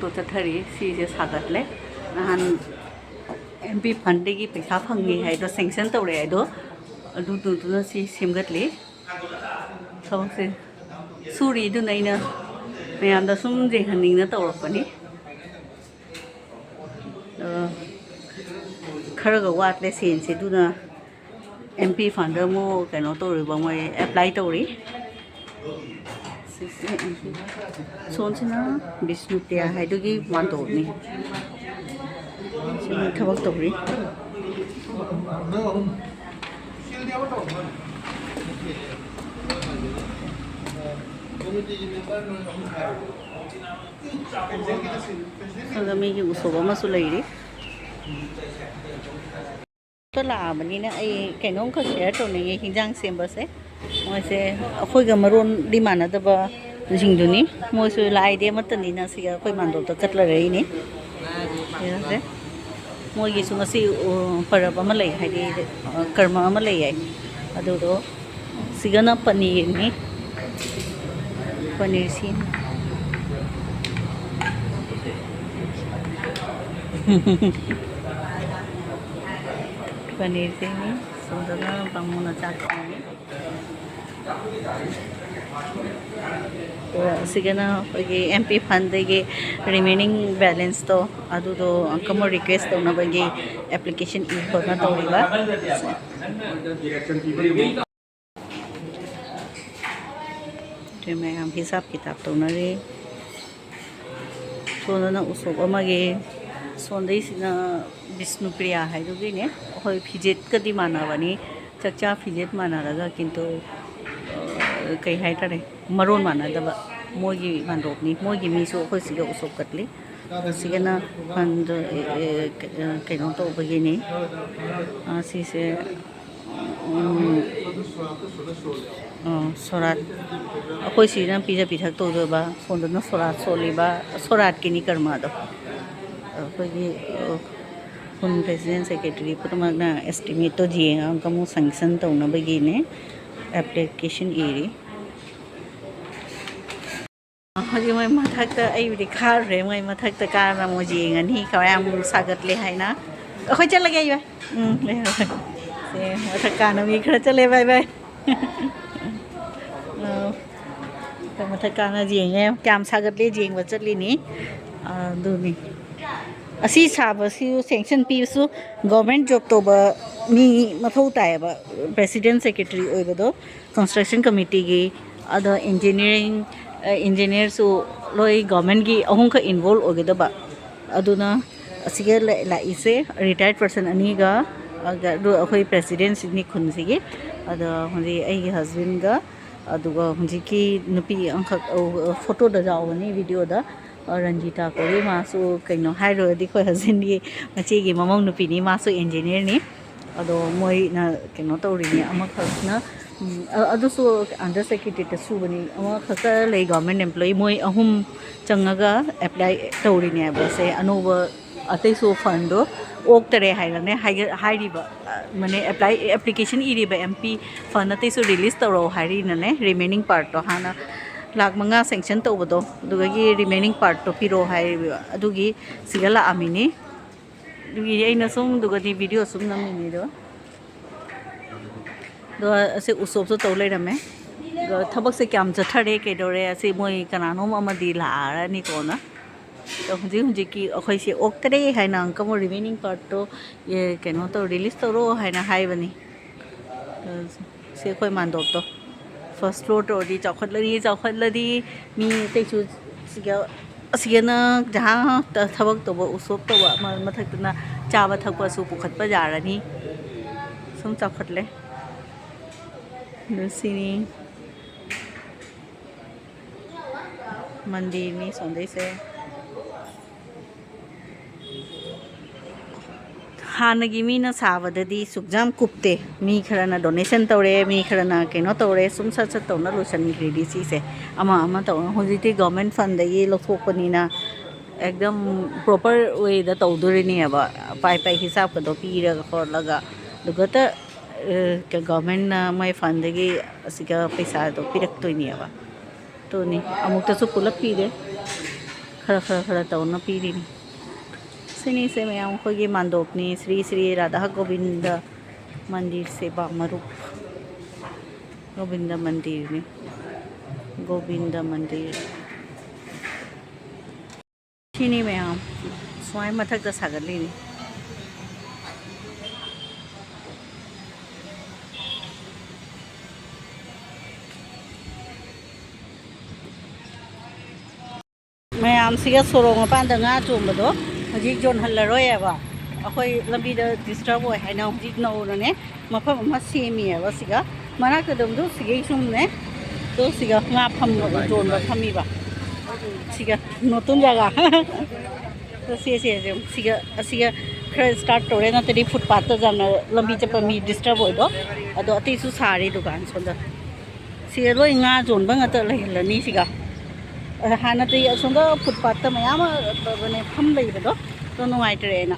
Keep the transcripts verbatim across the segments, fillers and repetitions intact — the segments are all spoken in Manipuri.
ꯇꯣ ꯆꯠꯊꯔꯤ꯫ ꯁꯤꯁꯦ ꯁꯥꯒꯠꯂꯦ꯫ ꯅꯍꯥꯟ ꯑꯦꯝ ꯄꯤ ꯐꯟꯗꯒꯤ ꯄꯩꯁꯥ ꯐꯪꯉꯤ ꯍꯥꯏꯗꯣ, ꯁꯦꯡꯁꯟ ꯇꯧꯔꯦ ꯍꯥꯏꯗꯣ, ꯑꯗꯨꯗꯨꯅ ꯁꯤ ꯁꯦꯝꯒꯠꯂꯤ꯫ ꯊꯕꯛꯁꯦ ꯁꯨꯔꯤꯗꯨꯅ ꯑꯩꯅ ꯃꯌꯥꯝꯗ ꯁꯨꯝ ꯌꯦꯡꯍꯟꯅꯤꯡꯅ ꯇꯧꯔꯛꯄꯅꯤ꯫ ꯑ, ꯈꯔꯒ ꯋꯥꯠꯂꯦ ꯁꯦꯟꯁꯦ, ꯑꯗꯨꯅ ꯑꯦꯝ ꯄꯤ ꯐꯟꯗ ꯑꯃꯨꯛ ꯀꯩꯅꯣ ꯇꯧꯔꯤꯕ, ꯃꯣꯏ ꯑꯦꯄ꯭ꯂꯥꯏ ꯇꯧꯔꯤ꯫ ꯁꯤꯁꯦ ꯑꯦꯝ ꯄꯤ꯫ ꯁꯣꯝꯁꯤꯅ ꯕꯤꯁꯅꯨꯄ꯭ꯔꯤꯌꯥ ꯍꯥꯏꯗꯨꯒꯤ ꯃꯥꯟꯗꯣꯞꯅꯤ꯫ ꯁꯤ ꯃꯣꯏ ꯊꯕꯛ ꯇꯧꯔꯤ꯫ ꯁꯣꯝꯗ ꯃꯤꯒꯤ ꯎꯁꯣꯞ ꯑꯃꯁꯨ ꯂꯩꯔꯤ꯫ ꯂꯥꯛꯑꯕꯅꯤꯅ ꯑꯩ ꯀꯩꯅꯣꯝꯈꯛ ꯁꯤꯌꯔ ꯇꯧꯅꯤꯡꯉꯤ꯫ ꯍꯤꯟꯖꯥꯡ ꯁꯦꯝꯕꯁꯦ, ꯃꯣꯏꯁꯦ ꯑꯩꯈꯣꯏꯒ ꯃꯔꯣꯟꯗꯤ ꯃꯥꯟꯅꯗꯕꯁꯤꯡꯗꯨꯅꯤ꯫ ꯃꯣꯏꯁꯨ ꯂꯥꯏꯗꯤ ꯑꯃꯠꯇꯅꯤꯅ ꯁꯤꯒ ꯑꯩꯈꯣꯏ ꯃꯥꯟꯗꯣꯞꯇ ꯆꯠꯂꯔꯛꯏꯅꯤ꯫ ꯌꯦꯡꯉꯁꯦ꯫ ꯃꯣꯏꯒꯤꯁꯨ ꯉꯁꯤ, ꯎ, ꯄꯔꯕ ꯑꯃ ꯂꯩ, ꯍꯥꯏꯗꯤ, ꯑ, ꯀꯔꯃ ꯑꯃ ꯂꯩ ꯍꯥꯏ꯫ ꯑꯗꯨꯗꯣ ꯁꯤꯒꯅ ꯄꯅꯤꯔꯅꯤ꯫ ꯄꯅꯤꯔ ꯁꯤ ꯄꯅꯤꯔꯁꯤꯅꯤ꯫ ꯁꯣꯝꯗꯅ ꯕꯥꯃꯣꯟꯅ ꯆꯥꯛ ꯊꯣꯡꯉꯤ꯫ ꯑꯗꯨꯒ ꯁꯤꯒꯅ ꯑꯩꯈꯣꯏꯒꯤ ꯑꯦꯝ ꯄꯤ ꯐꯟꯗꯒꯤ ꯔꯤꯃꯦꯅꯤꯡ ꯕꯦꯂꯦꯟꯁꯇꯣ ꯑꯗꯨꯗꯣ ꯑꯃꯨꯛꯀ ꯑꯃꯨꯛ ꯔꯤꯀ꯭ꯋꯦꯁ ꯇꯧꯅꯕꯒꯤ ꯑꯦꯄ꯭ꯂꯤꯀꯦꯁꯟ ꯏ ꯈꯣꯠꯅ ꯇꯧꯔꯤꯕ꯫ ꯑꯗꯨ ꯃꯌꯥꯝ ꯍꯤꯁꯥꯞ ꯀꯤꯇꯥꯞ ꯇꯧꯅꯔꯤ꯫ ꯁꯣꯝꯗꯅ ꯎꯁꯣꯞ ꯑꯃꯒꯤ, ꯁꯣꯝꯗꯩꯁꯤꯅ ꯕꯤꯁꯅꯨꯄ꯭ꯔꯤꯌꯥ ꯍꯥꯏꯗꯨꯒꯤꯅꯦ꯫ ꯑꯩꯈꯣꯏ ꯐꯤꯖꯦꯠꯀꯗꯤ ꯃꯥꯟꯅꯕꯅꯤ, ꯆꯥꯛꯆꯥ ꯐꯤꯖꯦꯠ ꯃꯥꯟꯅꯔꯒ, ꯀꯤꯟꯇꯨ, ꯑ, ꯀꯩ ꯍꯥꯏꯇꯥꯔꯦ, ꯃꯔꯣꯟ ꯃꯥꯟꯅꯗꯕ꯫ ꯃꯣꯏꯒꯤ ꯃꯥꯟꯗꯣꯞꯅꯤ, ꯃꯣꯏꯒꯤ ꯃꯤꯁꯨ ꯑꯩꯈꯣꯏ ꯁꯤꯒ ꯎꯁꯣꯞ ꯀꯠꯂꯤ꯫ ꯁꯤꯒꯅ ꯐꯟꯗ, ꯑꯦ, ꯑꯦ, ꯀꯩꯅꯣ ꯇꯧꯕꯒꯤꯅꯤ꯫ ꯑ, ꯁꯤꯁꯦ ꯎꯝ, ꯑ, ꯁꯣꯔꯥꯠ, ꯑꯩꯈꯣꯏ ꯁꯤꯅ ꯄꯤꯖ ꯄꯤꯊꯛ ꯇꯧꯗꯣꯏꯕ, ꯁꯣꯝꯗꯅ ꯁꯣꯔꯥꯠ ꯁꯣꯜꯂꯤꯕ, ꯁꯣꯔꯥꯠꯀꯤꯅꯤ ꯀꯔꯃꯗꯣ꯫ ꯑꯩꯈꯣꯏꯒꯤ, ꯑ, ꯈꯨꯟ ꯄ꯭ꯔꯦꯁꯤꯗꯦꯟ ꯁꯦꯀ꯭ꯔꯦꯇꯔꯤ ꯄꯨꯝꯅꯃꯛꯅ ꯑꯦꯁꯇꯤꯃꯦꯠꯇꯣ ꯌꯦꯡꯉꯒ ꯑꯃꯨꯛ ꯁꯪꯁꯟ ꯇꯧꯅꯕꯒꯤꯅꯦ ꯑꯦꯄ꯭ꯂꯤꯀꯦꯁꯟ ꯏꯔꯤ꯫ ꯍꯧꯖꯤꯛ ꯃꯣꯏ ꯃꯊꯛꯇ, ꯑꯩꯕꯨꯗꯤ ꯀꯥꯔꯨꯔꯦ, ꯃꯣꯏ ꯃꯊꯛꯇ ꯀꯥꯔꯒ ꯑꯃꯨꯛ ꯌꯦꯡꯉꯅꯤ ꯀꯃꯥꯏꯅ ꯑꯃꯨꯛ ꯁꯥꯒꯠꯂꯦ ꯍꯥꯏꯅ꯫ ꯑꯩꯈꯣꯏ ꯆꯠꯂꯒꯦ, ꯑꯩ ꯚꯥꯏ꯫ ꯎꯝ, ꯂꯩꯍꯧꯔꯦ꯫ ꯁꯦ, ꯃꯊꯛ ꯀꯥꯅ ꯃꯤ ꯈꯔ ꯆꯠꯂꯦ, ꯚꯥꯏ, ꯚꯥꯏ꯫ ꯑ, ꯃꯊꯛ ꯀꯥꯅ ꯌꯦꯡꯉꯦ, ꯀꯌꯥꯝ ꯁꯥꯒꯠꯂꯦ ꯌꯦꯡꯕ ꯆꯠꯂꯤꯅꯤ꯫ ꯑ, ꯑꯗꯨꯅꯤ꯫ ꯑꯁꯤ ꯁꯥꯕꯁꯤ, ꯁꯦꯡꯁꯟ ꯄꯤꯕꯁꯨ ꯒꯣꯔꯃꯦꯟ ꯖꯣꯕ ꯇꯧꯕ ꯃꯤ ꯃꯊꯧ ꯇꯥꯏꯌꯦꯕ, ꯄ꯭ꯔꯦꯁꯤꯗꯦꯟ, ꯁꯦꯀ꯭ꯔꯦꯇꯔꯤ ꯑꯣꯏꯕꯗꯣ, ꯀꯟꯁꯇ꯭ꯔꯛꯁꯟ ꯀꯃꯤꯇꯤꯒꯤ, ꯑꯗꯣ ꯏꯟꯖꯤꯅꯤꯌꯥꯔꯤꯡ, ꯑ, ꯏꯟꯖꯤꯅꯤꯌꯥꯔꯁꯨ ꯂꯣꯏ ꯒꯣꯔꯃꯦꯟꯒꯤ ꯑꯍꯨꯝꯈꯛ ꯏꯟꯚꯣꯜꯕ ꯑꯣꯏꯒꯗꯕ꯫ ꯑꯗꯨꯅ ꯑꯁꯤꯒ ꯂ-, ꯂꯥꯛꯏꯁꯦ ꯔꯤꯇꯥꯌꯔꯠ ꯄꯔꯁꯟ ꯑꯅꯤꯒ, ꯑꯗꯨ ꯑꯩꯈꯣꯏ ꯄ꯭ꯔꯦꯁꯤꯗꯦꯟꯁꯤꯅꯤ ꯈꯨꯟꯁꯤꯒꯤ꯫ ꯑꯗꯣ ꯍꯧꯖꯤꯛ ꯑꯩꯒꯤ ꯍꯁꯕꯦꯟꯒ, ꯑꯗꯨꯒ ꯍꯧꯖꯤꯛꯀꯤ ꯅꯨꯄꯤ ꯑꯃꯈꯛ, ꯑ, ꯐꯣꯇꯣꯗ ꯌꯥꯎꯕꯅꯤ, ꯚꯤꯗꯤꯑꯣꯗ, ꯑ, ꯔꯟꯖꯤꯇꯥ ꯀꯧꯏ꯫ ꯃꯥꯁꯨ ꯀꯩꯅꯣ ꯍꯥꯏꯔꯨꯔꯗꯤ ꯑꯩꯈꯣꯏ ꯍꯁꯕꯦꯟꯒꯤ ꯃꯆꯦꯒꯤ ꯃꯃꯧ ꯅꯨꯄꯤꯅꯤ, ꯃꯥꯁꯨ ꯏꯟꯖꯤꯅꯤꯌꯥꯔꯅꯤ꯫ ꯑꯗꯣ ꯃꯣꯏꯅ ꯀꯩꯅꯣ ꯇꯧꯔꯤꯅꯤ, ꯑꯃꯈꯛꯅ, ꯎꯝ, ꯑ-, ꯑꯗꯨꯁꯨ ꯑꯟꯗꯔ ꯁꯦꯀ꯭ꯔꯦꯇꯔꯤꯗ ꯁꯨꯕꯅꯤ, ꯑꯃꯈꯛꯇ ꯂꯩ ꯒꯣꯔꯃꯦꯟ ꯑꯦꯝꯄ꯭ꯂꯣꯌꯤ꯫ ꯃꯣꯏ ꯑꯍꯨꯝ ꯆꯪꯉꯒ ꯑꯦꯄ꯭ꯂꯥꯏ ꯇꯧꯔꯤꯅꯦꯕ ꯁꯦ꯫ ꯑꯅꯧꯕ ꯑꯇꯩꯁꯨ ꯐꯟꯗꯣ ꯑꯣꯛꯇꯔꯦ ꯍꯥꯏꯔꯅꯦ, ꯍꯥꯏꯒ-, ꯍꯥꯏꯔꯤꯕ, ꯑ, ꯃꯅꯦ ꯑꯦꯄ꯭ꯂꯥꯏ, ꯑꯦꯄ꯭ꯂꯤꯀꯦꯁꯟ ꯏꯔꯤꯕ ꯑꯦꯝ ꯄꯤ ꯐꯟ ꯑꯇꯩꯁꯨ ꯔꯤꯂꯤꯁ ꯇꯧꯔꯛꯑꯣ ꯍꯥꯏꯔꯤꯅꯅꯦ꯫ ꯔꯤꯃꯦꯅꯤꯡ ꯄꯥꯔꯠꯇꯣ, ꯍꯥꯟꯅ ꯂꯥꯛ ꯃꯉꯥ ꯁꯦꯡꯁꯟ ꯇꯧꯕꯗꯣ, ꯑꯗꯨꯗꯒꯤ ꯔꯤꯃꯦꯅꯤꯡ ꯄꯥꯔꯠꯇꯣ ꯄꯤꯔꯛꯑꯣ ꯍꯥꯏꯔꯤꯕ, ꯑꯗꯨꯒꯤ ꯁꯤꯗ ꯂꯥꯛꯑꯝꯃꯤꯅꯤ꯫ ꯑꯗꯨꯒꯤ ꯑꯩꯅ ꯁꯨꯝ ꯑꯗꯨꯒꯗꯤ ꯚꯤꯗꯤꯑꯣ ꯁꯨꯝ ꯅꯝꯃꯤꯅꯤꯗꯣ꯫ ꯑꯗꯣ ꯑꯁꯤ ꯎꯁꯣꯞꯁꯨ ꯇꯧ ꯂꯩꯔꯝꯃꯦ꯫ ꯑꯗꯣ ꯊꯕꯛꯁꯦ ꯀꯌꯥꯝ ꯆꯠꯊꯔꯦ, ꯀꯩꯗꯧꯔꯦ, ꯑꯁꯤ ꯃꯣꯏ ꯀꯅꯥꯅꯣꯝ ꯑꯃꯗꯤ ꯂꯥꯛꯑꯔꯅꯤꯀꯣꯅ꯫ ꯑꯗꯣ ꯍꯧꯖꯤꯛ ꯍꯧꯖꯤꯛꯀꯤ ꯑꯩꯈꯣꯏꯁꯦ ꯑꯣꯛꯇꯔꯦ ꯍꯥꯏꯅ ꯑꯪꯀꯜ ꯔꯤꯃꯦꯅꯤꯡ ꯄꯥꯔꯠꯇꯣ, ꯑꯦ, ꯀꯩꯅꯣ ꯇꯧ, ꯔꯤꯂꯤꯁ ꯇꯧꯔꯣ ꯍꯥꯏꯅ ꯍꯥꯏꯕꯅꯤ꯫ ꯑꯗꯣ ꯁꯤ ꯑꯩꯈꯣꯏ ꯃꯥꯟꯗꯣꯞꯇꯣ꯫ ꯐꯥꯔꯁ ꯐ꯭ꯂꯣꯔ ꯇꯧꯔꯗꯤ ꯆꯥꯎꯈꯠꯂꯅꯤ, ꯆꯥꯎꯈꯠꯂꯗꯤ ꯃꯤ ꯑꯇꯩꯁꯨ ꯁꯤꯒ, ꯑꯁꯤꯒꯅ ꯖꯍꯥ ꯊꯕꯛ ꯇꯧꯕ, ꯎꯁꯣꯞ ꯇꯧꯕ, ꯑꯃ ꯃꯊꯛꯇꯅ ꯆꯥꯕ ꯊꯛꯄꯁꯨ ꯄꯨꯈꯠꯄ ꯌꯥꯔꯅꯤ꯫ ꯁꯨꯝ ꯆꯥꯎꯈꯠꯂꯦ꯫ ꯑꯗꯨ ꯁꯤꯅꯤ꯫ ꯃꯟꯗꯤꯔꯅꯤ ꯁꯣꯝꯗꯩꯁꯦ꯫ ꯍꯥꯟꯅꯒꯤ ꯃꯤꯅ ꯁꯥꯕꯗꯗꯤ ꯁꯨꯛ ꯌꯥꯝ ꯀꯨꯞꯇꯦ꯫ ꯃꯤ ꯈꯔꯅ ꯗꯣꯅꯦꯁꯟ ꯇꯧꯔꯦ, ꯃꯤ ꯈꯔꯅ ꯀꯩꯅꯣ ꯇꯧꯔꯦ, ꯁꯨꯝ ꯁꯠ ꯁꯠ ꯇꯧꯅ ꯂꯣꯏꯁꯤꯟꯈ꯭ꯔꯤꯗꯤ ꯁꯤꯁꯦ꯫ ꯑꯃ ꯑꯃ ꯇꯧꯅ, ꯍꯧꯖꯤꯛꯇꯤ ꯒꯣꯔꯃꯦꯟ ꯐꯟꯗꯒꯤ ꯂꯧꯊꯣꯛꯄꯅꯤꯅ ꯑꯦꯛꯗꯝ ꯄ꯭ꯔꯣꯄꯔ ꯋꯦꯗ ꯇꯧꯗꯣꯔꯤꯅꯦꯕ꯫ ꯄꯥꯏ ꯄꯥꯏ ꯍꯤꯁꯥꯞꯀꯗꯣ ꯄꯤꯔꯒ ꯈꯣꯠꯂꯒ, ꯑꯗꯨꯒꯇ, ꯑ, ꯒꯣꯔꯃꯦꯟꯅ ꯃꯣꯏ ꯐꯟꯗꯒꯤ ꯑꯁꯤꯒ ꯄꯩꯁꯥꯗꯣ ꯄꯤꯔꯛꯇꯣꯏꯅꯦꯕ꯫ ꯇꯨꯅꯤ, ꯑꯃꯨꯛꯇꯁꯨ ꯄꯨꯂꯞ ꯄꯤꯗꯦ, ꯈꯔ ꯈꯔ ꯈꯔ ꯇꯧꯅ ꯄꯤꯔꯤꯅꯤ꯫ ꯁꯤꯅꯤꯁꯦ ꯃꯌꯥꯝ ꯑꯩꯈꯣꯏꯒꯤ ꯃꯥꯟꯗꯣꯞꯅꯤ, ꯁ꯭ꯔꯤ ꯁ꯭ꯔꯤ ꯔꯥꯙꯥ ꯒꯣꯕꯤꯟꯗ ꯃꯟꯗꯤꯔ ꯁꯦꯕꯥ ꯃꯔꯨꯞ꯫ ꯒꯣꯕꯤꯟꯗ ꯃꯟꯗꯤꯔꯅꯤ, ꯒꯣꯕꯤꯟꯗ ꯃꯟꯗꯤꯔ꯫ ꯁꯤꯅꯤ ꯃꯌꯥꯝ, ꯁꯨꯃꯥꯏ ꯃꯊꯛꯇ ꯁꯥꯒꯠꯂꯤꯅꯤ꯫ ꯃꯌꯥꯝꯁꯤꯒ ꯁꯣꯔꯣꯛ ꯃꯄꯥꯟꯗ ꯉꯥ ꯆꯣꯡꯕꯗꯣ ꯍꯧꯖꯤꯛ ꯌꯣꯟꯍꯜꯂꯔꯣꯏꯌꯦꯕ꯫ ꯑꯩꯈꯣꯏ ꯂꯝꯕꯤꯗ ꯗꯤꯁꯇꯔꯕ ꯑꯣꯏ ꯍꯥꯏꯅ ꯍꯧꯖꯤꯛ ꯅꯧꯅꯅꯦ ꯃꯐꯝ ꯑꯃ ꯁꯦꯝꯃꯤꯌꯦꯕ꯫ ꯁꯤꯒ ꯃꯅꯥꯛꯇ ꯑꯗꯨꯝ ꯁꯤꯒꯤ ꯁꯨꯝꯅꯦ, ꯑꯗꯣ ꯁꯤꯒ ꯉꯥ ꯐꯝꯕ, ꯌꯣꯟꯕ ꯐꯝꯃꯤꯕ꯫ ꯁꯤꯒ ꯅꯣꯇꯨꯟ ꯖꯒꯥ꯫ ꯑꯗꯣ ꯁꯦ, ꯁꯦ, ꯁꯦ, ꯁꯤꯒ, ꯑꯁꯤꯒ ꯈꯔ ꯁ꯭ꯇꯥꯔꯠ ꯇꯧꯔꯦ, ꯅꯠꯇ꯭ꯔꯗꯤ ꯐꯨꯠꯄꯥꯠꯇ ꯌꯥꯝꯅ ꯂꯝꯕꯤ ꯆꯠꯄ ꯃꯤ ꯗꯤꯁꯇꯔꯕ ꯑꯣꯏꯗꯣ꯫ ꯑꯗꯣ ꯑꯇꯩꯁꯨ ꯁꯥꯔꯤ ꯗꯨꯀꯥꯟ ꯁꯣꯝꯗ꯫ ꯁꯤꯗ ꯂꯣꯏ ꯉꯥ ꯌꯣꯟꯕ ꯉꯥꯛꯇ ꯂꯩꯍꯜꯂꯅꯤ ꯁꯤꯒ꯫ ꯑꯗ ꯍꯥꯟꯅꯗꯤ ꯑꯁꯣꯝꯗ ꯐꯨꯠꯄꯥꯠꯇ ꯃꯌꯥꯝ ꯑꯃ ꯐꯝ ꯂꯩꯕꯗꯣ, ꯑꯗꯣ ꯅꯨꯡꯉꯥꯏꯇ꯭ꯔꯦꯅ꯫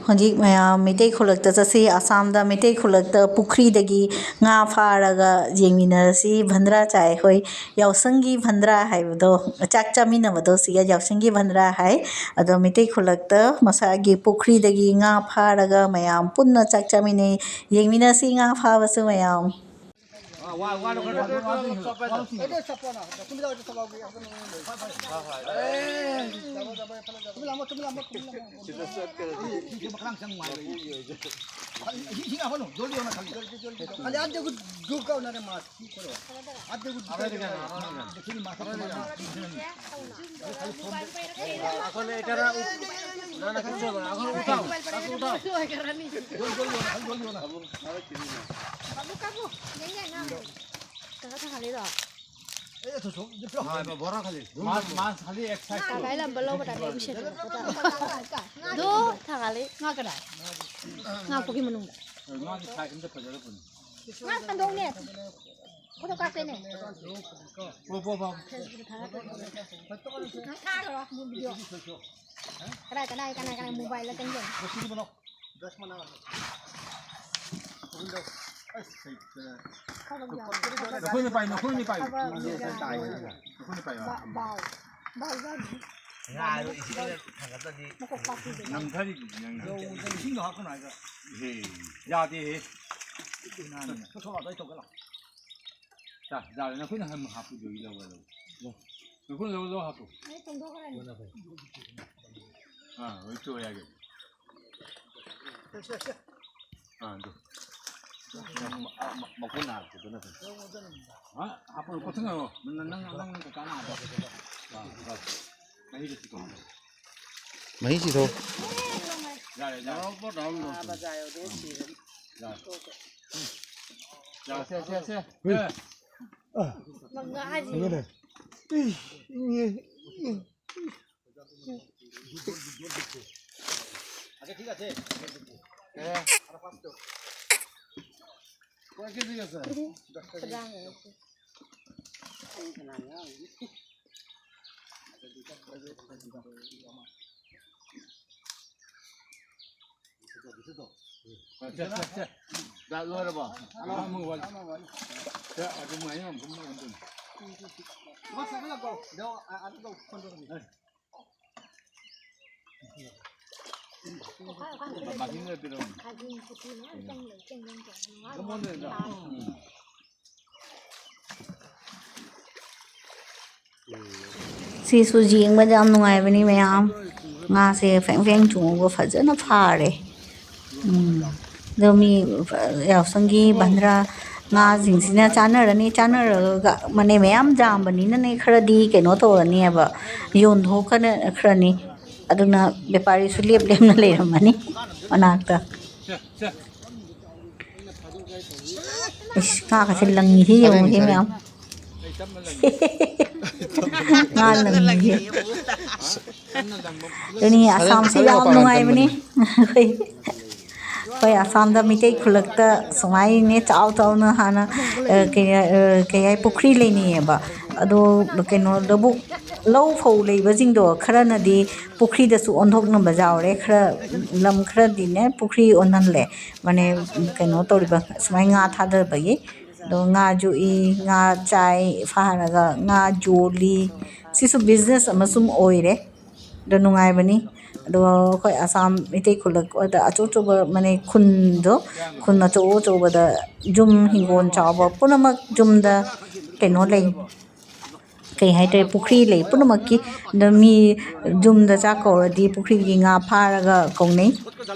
ꯍꯧꯖꯤꯛ ꯃꯌꯥꯝ ꯃꯩꯇꯩ ꯈꯨꯜꯂꯛꯇ ꯆꯠꯁꯤ꯫ ꯑꯁꯥꯝꯗ ꯃꯩꯇꯩ ꯈꯨꯜꯂꯛꯇ ꯄꯨꯈ꯭ꯔꯤꯗꯒꯤ ꯉꯥ ꯐꯥꯔꯒ ꯌꯦꯡꯃꯤꯟꯅꯔꯁꯤ꯫ ꯚꯟꯗ꯭ꯔꯥ ꯆꯥꯏ ꯑꯩꯈꯣꯏ꯫ ꯌꯥꯎꯁꯪꯒꯤ ꯚꯟꯗ꯭ꯔꯥ ꯍꯥꯏꯕꯗꯣ, ꯆꯥꯛ ꯆꯥꯃꯤꯟꯅꯕꯗꯣ, ꯁꯤꯒ ꯌꯥꯎꯁꯪꯒꯤ ꯚꯟꯗ꯭ꯔꯥ ꯍꯥꯏ꯫ ꯑꯗꯣ ꯃꯩꯇꯩ ꯈꯨꯜꯂꯛꯇ ꯃꯁꯥꯒꯤ ꯄꯨꯈ꯭ꯔꯤꯗꯒꯤ ꯉꯥ ꯐꯥꯔꯒ ꯃꯌꯥꯝ ꯄꯨꯟꯅ ꯆꯥꯛ ꯆꯥꯃꯤꯟꯅꯩ꯫ ꯌꯦꯡꯃꯤꯟꯅꯁꯤ ꯉꯥ ꯐꯥꯕꯁꯨ ꯃꯌꯥꯝ꯫ ꯃꯥꯁ, ꯃꯥꯁ ꯈꯜꯂꯤ꯫ ꯃꯥꯁ ꯈꯜꯂꯤ ꯑꯦꯛꯁꯔꯁꯥꯏꯁ ꯇꯧ꯫ ꯊꯥꯡꯒꯥꯏ ꯂꯝꯕ ꯂꯧꯕ ꯇꯥꯔꯦ, ꯃꯤꯁꯦ꯫ ꯑꯗꯨ ꯊꯥꯡꯒꯥꯜꯂꯤ꯫ ꯉꯥ ꯀꯗꯥꯏ? ꯉꯥ ꯄꯨꯈ꯭ꯔꯤ ꯃꯅꯨꯡꯗ꯫ ꯃꯥꯒꯤ ꯁꯥꯏꯠ ꯑꯝꯇ ꯐꯖꯔꯛꯄꯅꯤ꯫ ꯉꯥ ꯁꯟꯗꯣꯛꯅꯦ꯫ ꯐꯣꯇꯣ ꯀꯥꯞꯀꯦꯅꯦ꯫ ꯄꯣ, ꯄꯣ, ꯄꯣ꯫ ꯐꯦꯁꯕꯨꯛꯇ ꯊꯥꯒꯠꯇꯣꯏꯅꯦ꯫ ꯉꯥ ꯊꯥꯈ꯭ꯔꯣ, ꯚꯤꯗꯤꯑꯣ꯫ ꯀꯗꯥꯏ, ꯀꯅꯥꯏ, ꯀꯅꯥꯏ, ꯀꯅꯥꯏ ꯃꯣꯕꯥꯏꯜꯗ ꯆꯪꯖꯔꯣ꯫ ꯅꯈꯣꯏꯅ ꯄꯥꯏ, ꯅꯈꯣꯏꯅ ꯄꯥꯏ꯫ ꯅꯈꯣꯏꯅ ꯄꯥꯏ꯫ ꯉꯥꯗꯣ ꯏꯁꯤꯡꯗ ꯊꯥꯡꯒꯠꯇ꯭ꯔꯗꯤ ꯅꯝꯊꯔꯤꯗꯨꯗꯤ ꯅꯪ꯫ ꯏꯁꯤꯡꯗꯣ ꯍꯥꯞꯀꯅꯨ ꯍꯥꯏꯕ꯫ ꯍꯦ, ꯌꯥꯗꯦꯍꯦ꯫ ꯊꯣꯛꯂꯛꯑꯣ, ꯑꯗꯨꯋꯥꯏ ꯊꯣꯛꯂꯛꯑꯣ꯫ ꯌꯥꯔꯦ, ꯅꯈꯣꯏꯅ ꯍꯥꯞꯄꯨꯗꯣ ꯂꯧꯔꯣ, ꯂꯧꯔꯣ꯫ ꯅꯈꯣꯏ ꯂꯧꯔꯣ, ꯂꯧꯔꯣ, ꯍꯥꯞꯄꯨ꯫ ꯑꯩ ꯇꯣꯡꯊꯣꯛꯈ꯭ꯔꯅꯤ꯫ ꯑꯥ, ꯍꯣꯏ, ꯆꯣ, ꯌꯥꯒꯦ꯫ ꯑꯥ, ꯑꯗꯨ꯫ ꯃ-, ꯃ-, ꯃꯈꯨꯠꯅ ꯍꯥꯞꯄꯗꯨꯅ ꯐꯩ꯫ ꯑꯥ, ꯍꯥꯞꯄꯣ, ꯀꯣꯠꯊꯣꯛꯅꯔꯣ꯫ ꯅꯪ, ꯅꯪ, ꯅꯪ ꯀꯀꯥꯅ ꯍꯥꯞꯄꯣ꯫ ꯑꯥ, ꯑꯥ꯫ ꯃꯍꯤꯗꯣ ꯆꯤꯊꯣꯛꯑꯣ꯫ ꯃꯍꯤ ꯆꯤꯊꯣꯛꯑꯣ꯫ ꯌꯥꯔꯦ, ꯌꯥꯔꯦ꯫ ꯌꯥꯔꯦ, ꯁꯦ, ꯁꯦ, ꯁꯦ꯫ ꯃꯉꯥ ꯍꯥꯏꯁꯤ꯫ ꯌꯦꯡꯉꯨꯅꯦ꯫ E, E, E. ꯂꯣꯏꯔꯕꯣ? ꯁꯦ, ꯑꯗꯨꯃꯥꯏꯅ ꯑꯃꯨꯛ ꯑꯗꯨꯝ꯫ ꯁꯤꯁꯨ ꯌꯦꯡꯕꯗ ꯌꯥꯝ ꯅꯨꯡꯉꯥꯏꯕꯅꯤ ꯃꯌꯥꯝ꯫ ꯉꯥꯁꯦ ꯐꯦꯡ ꯐꯦꯡ ꯆꯣꯡꯉꯒ ꯐꯖꯅ ꯐꯥꯔꯦ꯫ ꯎꯝ꯫ ꯑꯗꯣ ꯃꯤ ꯌꯥꯎꯁꯪꯒꯤ ꯚꯟꯗ꯭ꯔꯥ ꯉꯥꯁꯤꯡꯁꯤꯅ ꯆꯥꯅꯔꯅꯤ, ꯆꯥꯅꯔꯒ ꯃꯅꯦ ꯃꯌꯥꯝ ꯌꯥꯝꯕꯅꯤꯅꯅꯦ ꯈꯔꯗꯤ ꯀꯩꯅꯣ ꯇꯧꯔꯅꯦꯕ, ꯌꯣꯟꯊꯣꯛꯈ꯭ꯔꯅꯤ꯫ ꯑꯗꯨꯅ ꯕꯦꯄꯥꯔꯤꯁꯨ ꯂꯦꯞ ꯂꯦꯞꯅ ꯂꯩꯔꯝꯃꯅꯤ ꯃꯅꯥꯛꯇ꯫ ꯏꯁ, ꯉꯥꯒꯁꯦ ꯂꯪꯉꯤꯁꯤ ꯌꯦꯡꯉꯨꯁꯤ ꯃꯌꯥꯝ꯫ ꯉꯥ ꯂꯪꯉꯤꯁꯤ꯫ ꯑꯗꯨꯅꯤ, ꯑꯁꯥꯝꯁꯦ ꯌꯥꯝ ꯅꯨꯡꯉꯥꯏꯕꯅꯤ꯫ ꯑꯩꯈꯣꯏ, ꯑꯩꯈꯣꯏ ꯑꯁꯥꯝꯗ ꯃꯤꯇꯩ ꯈꯨꯜꯂꯛꯇ ꯁꯨꯃꯥꯏꯅꯅꯦ ꯆꯥꯎ ꯆꯥꯎꯅ ꯍꯥꯟꯅ, ꯑ, ꯀꯩ, ꯑ, ꯀꯩ ꯍꯥꯏ, ꯄꯨꯈ꯭ꯔꯤ ꯂꯩꯅꯩꯌꯦꯕ꯫ ꯑꯗꯣ ꯀꯩꯅꯣ, ꯂꯧꯕꯨꯛ, ꯂꯧ ꯐꯧ ꯂꯩꯕꯁꯤꯡꯗꯣ ꯈꯔꯅꯗꯤ ꯄꯨꯈ꯭ꯔꯤꯗꯁꯨ ꯑꯣꯟꯊꯣꯛꯅꯕ ꯌꯥꯎꯔꯦ, ꯈꯔ, ꯂꯝ ꯈꯔꯗꯤꯅꯦ ꯄꯨꯈ꯭ꯔꯤ ꯑꯣꯟꯍꯜꯂꯦ, ꯃꯥꯅꯦ, ꯀꯩꯅꯣ ꯇꯧꯔꯤꯕ, ꯁꯨꯃꯥꯏꯅ ꯉꯥ ꯊꯥꯗꯕꯒꯤ꯫ ꯑꯗꯣ ꯉꯥ ꯌꯣꯛꯏ, ꯉꯥ ꯆꯥꯏ, ꯐꯥꯔꯒ ꯉꯥ ꯌꯣꯜꯂꯤ꯫ ꯁꯤꯁꯨ business ꯑꯃ ꯁꯨꯝ ꯑꯣꯏꯔꯦ꯫ ꯑꯗꯣ ꯅꯨꯡꯉꯥꯏꯕꯅꯤ꯫ ꯑꯗꯣ ꯑꯩꯈꯣꯏ ꯑꯁꯥꯝ ꯃꯩꯇꯩ ꯈꯨꯜꯂꯛ-, ꯑꯗ ꯑꯆꯧ ꯑꯆꯧꯕ, ꯃꯥꯅꯦ, ꯈꯨꯟꯗꯣ, ꯈꯨꯟ ꯑꯆꯧ ꯑꯆꯧꯕꯗ ꯌꯨꯝ ꯍꯤꯡꯒꯣꯜ ꯆꯥꯎꯕ ꯄꯨꯝꯅꯃꯛ ꯌꯨꯝꯗ ꯀꯩꯅꯣ ꯂꯩ, ꯀꯩ ꯍꯥꯏꯇꯥꯔꯦ, ꯄꯨꯈ꯭ꯔꯤ ꯂꯩ ꯄꯨꯝꯅꯃꯛꯀꯤ꯫ ꯑꯗꯣ ꯃꯤ ꯌꯨꯝꯗ ꯆꯥꯛ ꯀꯧꯔꯗꯤ ꯄꯨꯈ꯭ꯔꯤꯒꯤ ꯉꯥ ꯐꯥꯔꯒ ꯀꯧꯅꯩ꯫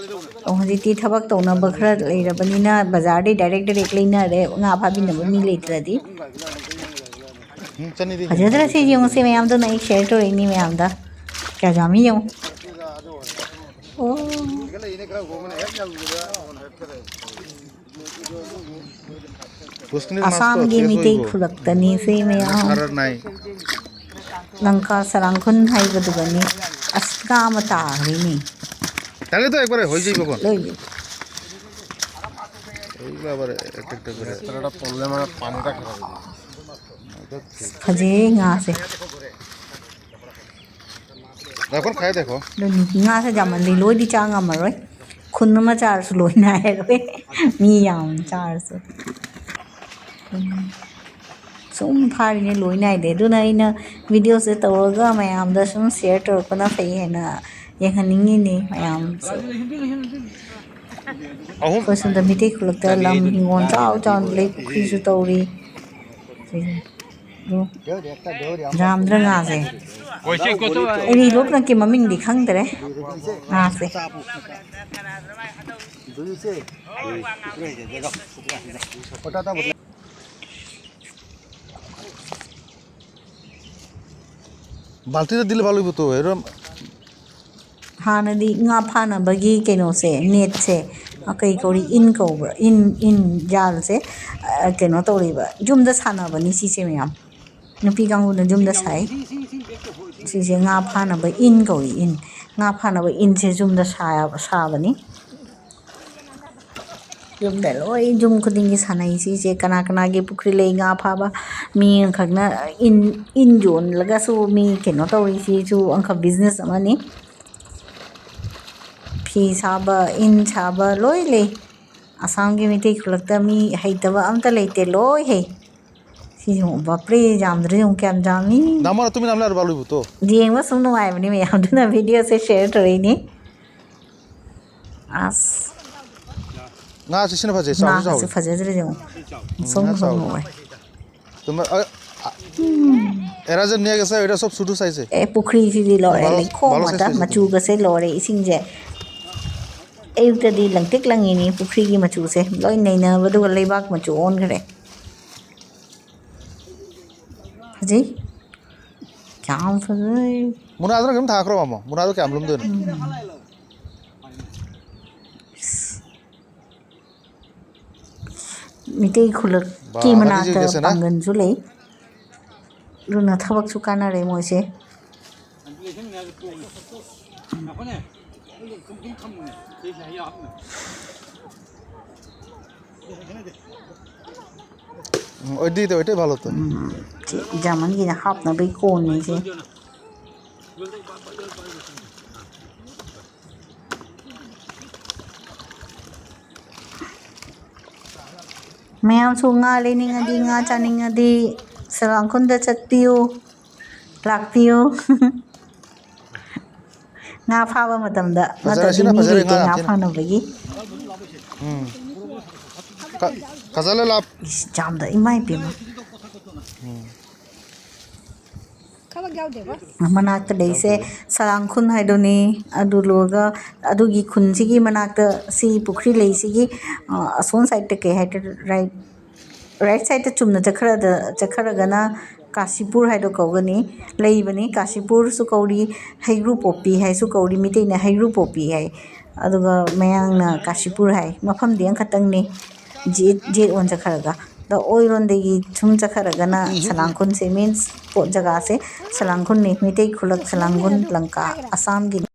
ꯑꯣ, ꯍꯧꯖꯤꯛꯇꯤ ꯊꯕꯛ ꯇꯧꯅꯕ ꯈꯔ ꯂꯩꯔꯕꯅꯤꯅ ꯕꯖꯥꯔꯗꯩ direct direct ꯂꯩꯅꯔꯦ, ꯉꯥ ꯐꯥꯕꯤꯅꯕ ꯃꯤ ꯂꯩꯇ꯭ꯔꯗꯤ꯫ ꯎꯝ, ꯆꯅꯤꯗꯤ ꯐꯖꯗ꯭ꯔꯥ ꯁꯤ ꯌꯦꯡꯉꯨ, ꯁꯤ ꯃꯌꯥꯝꯗꯨꯅ ꯑꯩ share ꯇꯧꯔꯛꯏꯅꯤ ꯃꯌꯥꯝꯗ꯫ ꯀꯌꯥ ꯌꯥꯝꯃꯤ ꯌꯦꯡꯉꯨ꯫ ꯑꯣ꯫ ꯄꯨꯁꯀꯅꯤ ꯑꯁꯥꯝꯒꯤ ꯃꯥꯁꯇꯣ ꯃꯤꯇꯩ ꯇꯦꯁ ꯑꯣꯏꯕ꯭ꯔꯣ? ꯈꯨꯂꯛꯇꯅꯤ ꯁꯤ ꯃꯌꯥꯝ꯫ ꯈꯔ ꯅꯥꯏ꯫ ꯂꯪꯀꯥ ꯁꯔꯥꯡꯈꯨꯟ ꯍꯥꯏꯕꯗꯨꯒꯅꯤ꯫ ꯑꯁ, ꯉꯥ ꯑꯃ ꯇꯥꯈ꯭ꯔꯦꯅꯦ꯫ ꯇꯥꯒꯦ ꯇꯧꯋꯦ, ꯑꯩꯈꯣꯏ ꯍꯣꯏ ꯖꯩꯕꯀꯣ꯫ ꯂꯣꯏ꯫ ꯑꯩ ꯕꯥꯕꯥ ꯔꯦ, ꯑꯦꯇꯦꯛ ꯇꯧꯈ꯭ꯔꯦ꯫ ꯐꯖꯩꯌꯦ ꯉꯥꯁꯦ꯫ ꯉꯥꯏꯈꯣ, ꯈꯥꯏ ꯗꯦꯈꯣ꯫ ꯑꯗꯨꯅꯤ, ꯉꯥꯁꯦ ꯌꯥꯝꯃꯜꯂꯤ, ꯂꯣꯏꯗꯤ ꯆꯥ ꯉꯝꯃꯔꯣꯏ꯫ ꯈꯨꯟ ꯑꯃ ꯆꯥꯔꯁꯨ ꯂꯣꯏ ꯅꯥꯏꯔꯔꯣꯏ, ꯃꯤ ꯌꯥꯝ ꯆꯥꯔꯁꯨ꯫ ꯎꯝ꯫ ꯁꯨꯝ ꯐꯥꯔꯤꯉꯩ ꯂꯣꯏ ꯅꯥꯏꯗꯦ꯫ ꯑꯗꯨꯅ ꯑꯩꯅ videoꯁꯦ ꯇꯧꯔꯒ ꯃꯌꯥꯝꯗ ꯁꯨꯝ share ꯇꯧꯔꯛꯄꯅ ꯐꯩ ꯍꯥꯏꯅ ꯌꯦꯡꯍꯟꯅꯤꯡꯉꯤꯅꯤ ꯃꯌꯥꯝꯁꯨ꯫ ꯑꯍꯨꯝ꯫ ꯑꯩꯈꯣꯏ ꯁꯣꯝꯗ ꯃꯤꯇꯩ ꯈꯨꯂꯛꯇ ꯆꯅꯤ ꯂꯝ ꯑꯗꯨꯝ ꯍꯤꯡꯒꯣꯜ ꯆꯥꯎ ꯆꯥꯎꯅ ꯂꯩ, ꯄꯨꯈ꯭ꯔꯤꯁꯨ ꯇꯧꯔꯤ꯫ ꯁꯤꯁꯦ꯫ ꯑꯗꯨ ꯌꯥꯝꯗ꯭ꯔ ꯉꯥꯁꯦ꯫ ꯑꯩꯗꯤ ꯂꯣꯛꯅꯀꯤ ꯃꯃꯤꯡꯗꯤ ꯈꯪꯗ꯭ꯔꯦ꯫ ꯉꯥꯁꯦ꯫ বালতিতে দিলে ভালো হইব তো, এরম। ꯍꯥꯟꯅꯗꯤ ꯉꯥ ꯐꯥꯅꯕꯒꯤ ꯀꯩꯅꯣꯁꯦ, netꯁꯦ, ꯑ, ꯀꯩ ꯀꯧꯔꯤ? ꯏꯟ ꯀꯧꯕ꯭ꯔꯥ? ꯏꯟ, ꯏꯟ, ꯖꯥꯜꯁꯦ, ꯑ, ꯀꯩꯅꯣ ꯇꯧꯔꯤꯕ, ꯌꯨꯝꯗ ꯁꯥꯟꯅꯕꯅꯤ ꯁꯤꯁꯦ ꯃꯌꯥꯝ꯫ ꯅꯨꯄꯤ ꯀꯥꯡꯕꯨꯅ ꯌꯨꯝꯗ ꯁꯥꯏ꯫ ꯁꯤꯁꯦ ꯉꯥ ꯐꯥꯅꯕ ꯏꯟ ꯀꯧꯏ, ꯏꯟ꯫ ꯉꯥ ꯐꯥꯅꯕ ꯏꯟꯁꯦ ꯌꯨꯝꯗ ꯁꯥ-, ꯁꯥꯕꯅꯤ꯫ ꯌꯨꯝꯗ ꯂꯣꯏ, ꯌꯨꯝ ꯈꯨꯗꯤꯡꯒꯤ ꯁꯥꯟꯅꯩ ꯁꯤꯁꯦ꯫ ꯀꯅꯥ ꯀꯅꯥꯒꯤ ꯄꯨꯈ꯭ꯔꯤ ꯂꯩ ꯉꯥ ꯐꯥꯕ, ꯃꯤ ꯑꯃꯈꯛꯅ ꯏꯟ, ꯏꯟ ꯌꯣꯜꯂꯒꯁꯨ ꯃꯤ ꯀꯩꯅꯣ ꯇꯧꯔꯤ, ꯁꯤꯁꯨ ꯑꯃꯈꯛ business ꯑꯃꯅꯤ꯫ ꯐꯤ ꯁꯥꯕ, ꯏꯟ ꯁꯥꯕ ꯂꯣꯏ ꯂꯩ꯫ ꯑꯁꯥꯝꯒꯤ ꯃꯤꯇꯩ ꯈꯨꯜꯂꯛꯇ ꯃꯤ ꯍꯩꯇꯕ ꯑꯝꯇ ꯂꯩꯇꯦ, ꯂꯣꯏ ꯍꯩ꯫ ꯁꯤꯁꯨ ꯕꯥꯞꯔꯦ, ꯌꯥꯝꯗ꯭ꯔꯦ, ꯌꯦꯡꯉꯨ ꯀꯌꯥꯝ ꯌꯥꯝꯃꯤ꯫ ꯅꯃꯥꯅ ꯇꯨꯃꯤꯟꯅ ꯑꯃ ꯂꯩꯔꯕ ꯑꯂꯨꯕꯨ ꯇꯣ꯫ ꯌꯦꯡꯕ ꯁꯨꯝ ꯅꯨꯡꯉꯥꯏꯕꯅꯤ ꯃꯌꯥꯝꯗꯨꯅ video ꯁꯦ share ꯇꯧꯔꯛꯏꯅꯤ꯫ ꯑꯁ꯫ ꯉꯥꯁꯤ ꯁꯤꯅ ꯐꯖꯩ, ꯆꯥꯎꯁꯨ ꯉꯥꯁꯨ ꯆꯥꯎꯋꯤ꯫ ꯐꯖꯗ꯭ꯔꯦ ꯌꯦꯡꯉꯨ꯫ ꯎꯝ, ꯁꯣꯝ ꯉꯥ ꯁꯣꯝ ꯆꯥꯎꯋꯤ꯫ ꯉꯧꯋꯦ꯫ ꯇꯨꯃ-, ꯑ, ꯑ, ꯎꯝ꯫ Era ꯖꯦ ꯅꯦꯛ ꯑꯁꯦ, era ꯁꯣꯞ ꯁꯨꯗꯨ ꯁꯥꯏꯁꯦ꯫ ꯑꯦ, ꯄꯨꯈ꯭ꯔꯤꯁꯤꯗꯤ ꯂꯣꯏꯔꯦ, ꯕꯥꯔꯣ, ꯂꯩꯈꯣꯝ ꯕꯥꯔꯣ ꯉꯥꯛꯇ, size ꯂꯩꯁꯦ꯫ ꯃꯆꯨꯒꯁꯦ ꯂꯣꯏꯔꯦ ꯏꯁꯤꯡꯁꯦ꯫ ꯑꯌꯨꯛꯇꯗꯤ ꯂꯪꯇ꯭ꯔꯤꯛ ꯂꯪꯉꯤꯅꯤ ꯄꯨꯈ꯭ꯔꯤꯒꯤ ꯃꯆꯨꯁꯦ꯫ ꯂꯣꯏ ꯅꯩꯅꯕꯗꯨꯒ ꯂꯩꯕꯥꯛ ꯃꯆꯨ ꯑꯣꯟꯈ꯭ꯔꯦ꯫ ꯐꯖꯩ꯫ ꯌꯥꯝ ꯐꯖꯩ꯫ ꯃꯨꯅꯥꯗꯨꯅ ꯀꯩꯅꯣꯝ ꯊꯥꯈ꯭ꯔꯣ, ꯃꯥꯃꯣ꯫ ꯃꯨꯅꯥꯗꯣ ꯀꯌꯥꯝ ꯂꯨꯝꯗꯣꯏꯅꯣ? ꯎꯝ꯫ ꯃꯤꯇꯩ ꯈꯨꯜꯂꯛꯀꯤ ꯕꯥ, ꯃꯅꯥꯛꯇ ꯃꯊꯤꯁꯦ ꯀꯩꯁꯦꯅ? ꯄꯥꯡꯒꯜꯁꯨ ꯂꯩ꯫ ꯑꯗꯨꯅ ꯊꯕꯛꯁꯨ ꯀꯥꯟꯅꯔꯦ ꯃꯣꯏꯁꯦ꯫ ꯎꯝ, ওইদিকে তো, ওইটাই ভালো তো। ꯎꯝ, ꯁꯤ ꯖꯔꯃꯟꯒꯤꯅ ꯍꯥꯞꯅꯕꯒꯤ ꯀꯣꯟꯅꯤ ꯁꯤ꯫ ꯃꯌꯥꯝꯁꯨ ꯉꯥ ꯂꯩꯅꯤꯡꯉꯗꯤ, ꯉꯥ ꯆꯥꯅꯤꯡꯉꯗꯤ ꯁꯂꯥꯡꯈꯨꯟꯗ ꯆꯠꯄꯤꯌꯨ, ꯂꯥꯛꯄꯤꯌꯨ꯫ ꯉꯥ ꯐꯥꯕ ꯃꯇꯝꯗ ꯐꯖꯔꯦ, ꯅꯠꯇ꯭ꯔꯗꯤ ꯁꯤꯅ ꯃꯤ ꯐꯖꯔꯦ, ꯂꯩꯇꯦ ꯉꯥ ꯉꯥ ꯌꯥꯝ ꯊꯤꯅ꯫ ꯐꯥꯅꯕꯒꯤ꯫ ꯎꯝ꯫ ꯀ-, ꯀꯖꯥꯂꯦ ꯂꯥꯞ꯫ ꯏꯁ, ꯌꯥꯝꯗ, ꯏꯃꯥꯏ ꯄꯦꯝꯃ꯫ ꯎꯝ꯫ ꯃꯅꯥꯛꯇ ꯂꯩꯁꯦ ꯁꯂꯥꯡꯈꯨꯟ ꯍꯥꯏꯗꯨꯅꯤ꯫ ꯑꯗꯨ ꯂꯣꯏꯔꯒ ꯑꯗꯨꯒꯤ ꯈꯨꯟꯁꯤꯒꯤ ꯃꯅꯥꯛꯇ ꯁꯤ ꯄꯨꯈ꯭ꯔꯤ ꯂꯩꯁꯤꯒꯤ, ꯑ, ꯑꯁꯣꯝ side ꯇ ꯀꯩ ꯍꯥꯏꯗꯣꯏꯔ, right, right side ꯇ ꯆꯨꯝꯅ ꯆꯠꯈ꯭ꯔꯗ-, ꯆꯠꯈ꯭ꯔꯒꯅ ꯀꯥꯁꯤꯄꯨꯔ ꯍꯥꯏꯗꯣ ꯀꯧꯒꯅꯤ꯫ ꯂꯩꯕꯅꯤ, ꯀꯥꯁꯤꯄꯨꯔꯁꯨ ꯀꯧꯔꯤ, ꯍꯩꯒ꯭ꯔꯨ ꯄꯣꯛꯄꯤ ꯍꯥꯏꯁꯨ ꯀꯧꯔꯤ, ꯃꯤꯇꯩꯅ ꯍꯩꯒ꯭ꯔꯨ ꯄꯣꯛꯄꯤ ꯍꯥꯏ꯫ ꯑꯗꯨꯒ ꯃꯌꯥꯡꯅ ꯀꯥꯁꯤꯄꯨꯔ ꯍꯥꯏ꯫ ꯃꯐꯝꯗꯤ ꯑꯃꯈꯛꯇꯪꯅꯤ, ꯖꯦꯠ, ꯖꯦꯠ ꯑꯣꯟ ꯆꯠꯈ꯭ꯔꯒ꯫ ꯑꯗ ꯑꯣꯏꯔꯣꯝꯗꯒꯤ ꯁꯨꯝ ꯆꯠꯈ꯭ꯔꯒꯅ ꯁꯂꯥꯡꯈꯨꯟꯁꯦ, means ꯄꯣꯠ ꯖꯒꯥꯁꯦ ꯁꯂꯥꯡꯈꯨꯟꯅꯤ꯫ ꯃꯩꯇꯩ ꯈꯨꯜꯂꯛ ꯁꯂꯥꯡꯈꯨꯟ ꯂꯪꯀꯥ, ꯑꯁꯥꯝꯒꯤꯅꯤ꯫